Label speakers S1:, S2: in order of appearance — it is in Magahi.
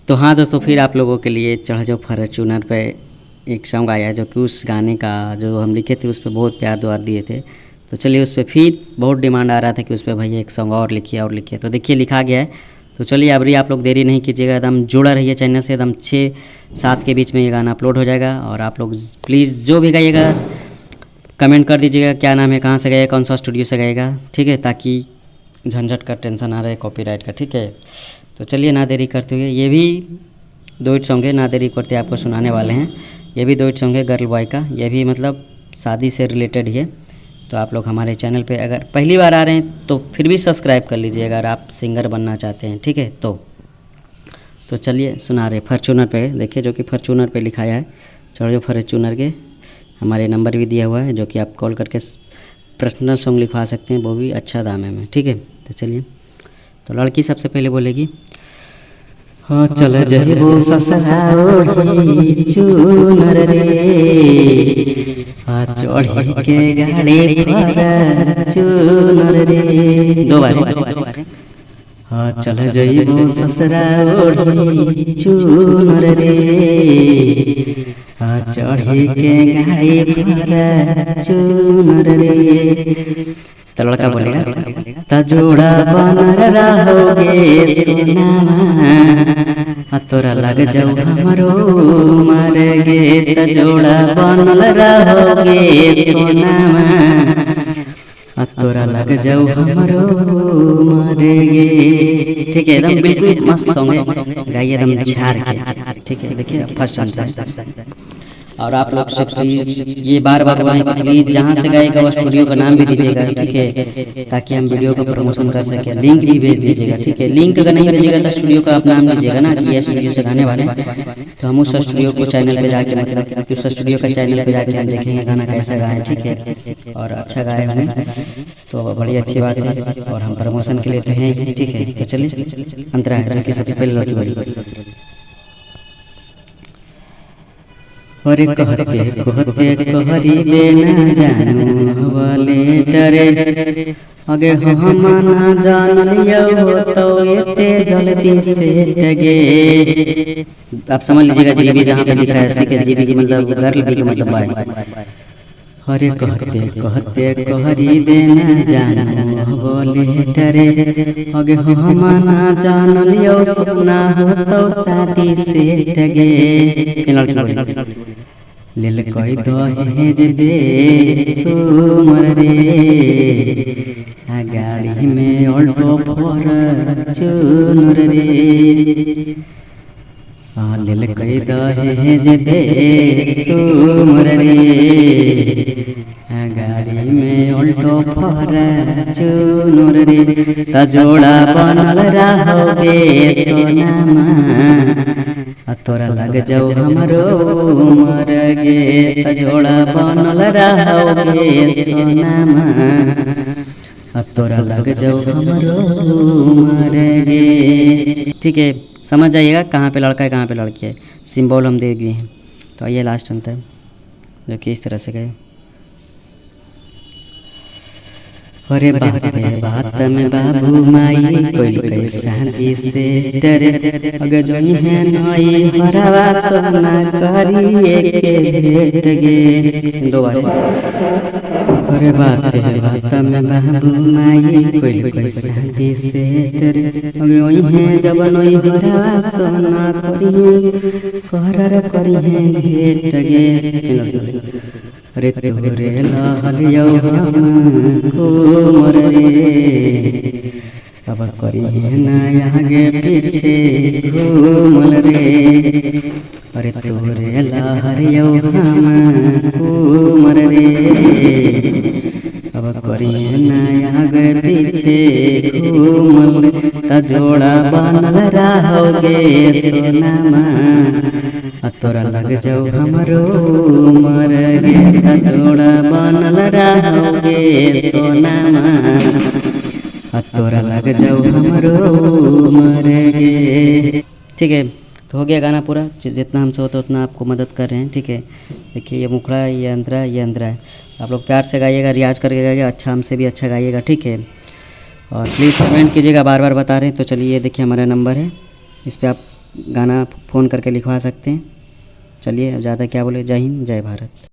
S1: तो हाँ दोस्तों, फिर आप लोगों के लिए चढ़ जाओ फॉर्च्यूनर पे एक सॉन्ग आया, जो कि उस गाने का जो हम लिखे थे उस पर बहुत प्यार दुआर दिए थे। तो चलिए उस पर फिर बहुत डिमांड आ रहा था कि उस पर भैया एक सॉन्ग और लिखिए और लिखिए, तो देखिए लिखा गया है। तो चलिए अभी आप लोग देरी नहीं कीजिएगा, एकदम जुड़ा रहिए चैनल से। एकदम 6-7 के बीच में ये गाना अपलोड हो जाएगा। और आप लोग प्लीज़ जो भी गाइएगा कमेंट कर दीजिएगा, क्या नाम है, कहाँ से गाएगा, कौन सा स्टूडियो से गाएगा, ठीक है, ताकि झंझट का टेंशन आ रहा है कॉपीराइट का, ठीक है। तो चलिए ना देरी करते हुए, ये भी दो हिट सॉन्ग है, ना देरी करते आपको सुनाने वाले हैं। ये भी दो हिट सॉन्ग है गर्ल बॉय का, ये भी मतलब शादी से रिलेटेड ही है। तो आप लोग हमारे चैनल पे अगर पहली बार आ रहे हैं तो फिर भी सब्सक्राइब कर लीजिए अगर आप सिंगर बनना चाहते हैं, ठीक है। तो चलिए सुना रहे फॉर्चूनर पे, देखिए जो कि फॉर्चूनर पे लिखाया है, चढ़ जो फॉर्चूनर के हमारे नंबर भी दिया हुआ है, जो कि आप कॉल करके पर्सनल सॉन्ग लिखवा सकते हैं, वो भी अच्छा दाम है में, ठीक है। तो चलिए, तो लड़की सबसे पहले बोलेगी, हाँ चल जइबो ससुराल चूनर रे, हाँ चढ़ी के गाड़ी फॉर्चूनर रे, दो बार। हाँ चल जइबो ससुराल चूनर रे, हाँ चढ़ी के गाड़ी फॉर्चूनर रे। तो लड़का बोलेगा, त जोड़ा बनल रहोगे सोनामा, तोरा लग जाऊ हमरो मर गे, त जोड़ा बनल रहोगे सोनामा, तोरा लग जाऊ हमरो मर गे, ठीक है। एकदम बिल्कुल मस्त सॉन्ग है, गाइए एकदम झाड़ के, ठीक है। देखिए फर्स्ट अंतर है। और आप लोग से प्लीज़ ये बार बार बोलें कि प्लीज़ जहाँ से गाएगा वो स्टूडियो का नाम भी दीजिएगा, ठीक है, ताकि हम वीडियो का प्रमोशन कर सकें। लिंक भी भेज दीजिएगा, ठीक है। लिंक अगर नहीं भेजिएगा तो स्टूडियो का आप नाम दीजिएगा ना कि ये स्टूडियो से गाने वाले, तो हम उस स्टूडियो को चैनल पे जाके, मतलब कि उस स्टूडियो का चैनल पे जाके हम देखेंगे गाना कैसा गाए, ठीक है। और अच्छा गाए हुए तो बड़ी अच्छी बात है, और हम प्रमोशन के लिए तो हैं ही, ठीक है। तो चलिए अंतरा है, जो कि सबसे पहले लड़की बोली, अरे कहते कहते कहरी देना जानू वाले डरे, अगे हम ना जान लियो तो एते जल्दी से टगे। आप समझ लीजिएगा जीबी जहाँ पे लिखा है, ठीक है, जीबी की मतलब गर्ल, बी का मतलब बॉय। अरे कहते कहते कहरी देना जानू बोले डरे, अगे हम ना जान लियो सपना हो तो शादी से टगे। लेल कह दहेज दे सुमर रे, आ गाड़ी में ऑल्टो फॉर्चूनर रे, आ लेल कह दहेज दे सुमर रे, आ गाड़ी में ऑल्टो फॉर्चूनर रे, त जोड़ा बनल रहोगे सोनामा, तोरा लग जाओ हमरो मर गे, त जोड़ा बनल रहोगे सोनामा, तोरा लग जाओ हमरो मर गे, ठीक है। समझ जाइएगा कहाँ पे लड़का है कहाँ पे लड़की है, सिंबल हम दे दिए हैं। तो ये लास्ट अंत है, जो कि इस तरह से गए। अरे बाते बात में बाबू माई कोई कोई शादी से डरे, अगर जो है नई हरवा सोना करिए के भेट गे, दो बार। अरे बाते बात में बाबू माई कोई कोई शादी से डरे, अगर वही है जब नई हरवा सोना करिए करर करिए भेट गे। अरे तोरे लहलियो हम कोमर रे, अब करिए ना आगे पीछे घूमल रे, अरे तोरे लहरियो हम कोमर रे, अब करिए ना आगे पीछे घूमल, त जोड़ा बनल रहोगे सोनामा, तोरा लग जाओ हमरो मर गे, त जोड़ा बनल रहोगे सोनामा, तोरा लग जाओ हमरो मर गे, ठीक है। तो हो गया गाना पूरा, जितना हमसे होता है उतना आपको मदद कर रहे हैं, ठीक है। देखिए ये मुखड़ा है, ये अंतरा है, ये अंतरा है। आप लोग प्यार से गाइएगा, रियाज करके गाइएगा, अच्छा हमसे भी अच्छा गाइएगा, ठीक है। और प्लीज़ कमेंट कीजिएगा, बार बार बता रहे हैं। तो चलिए ये देखिए हमारा नंबर है, इस पर आप गाना फ़ोन करके लिखवा सकते हैं। चलिए अब ज़्यादा क्या बोले, जय हिंद जय भारत।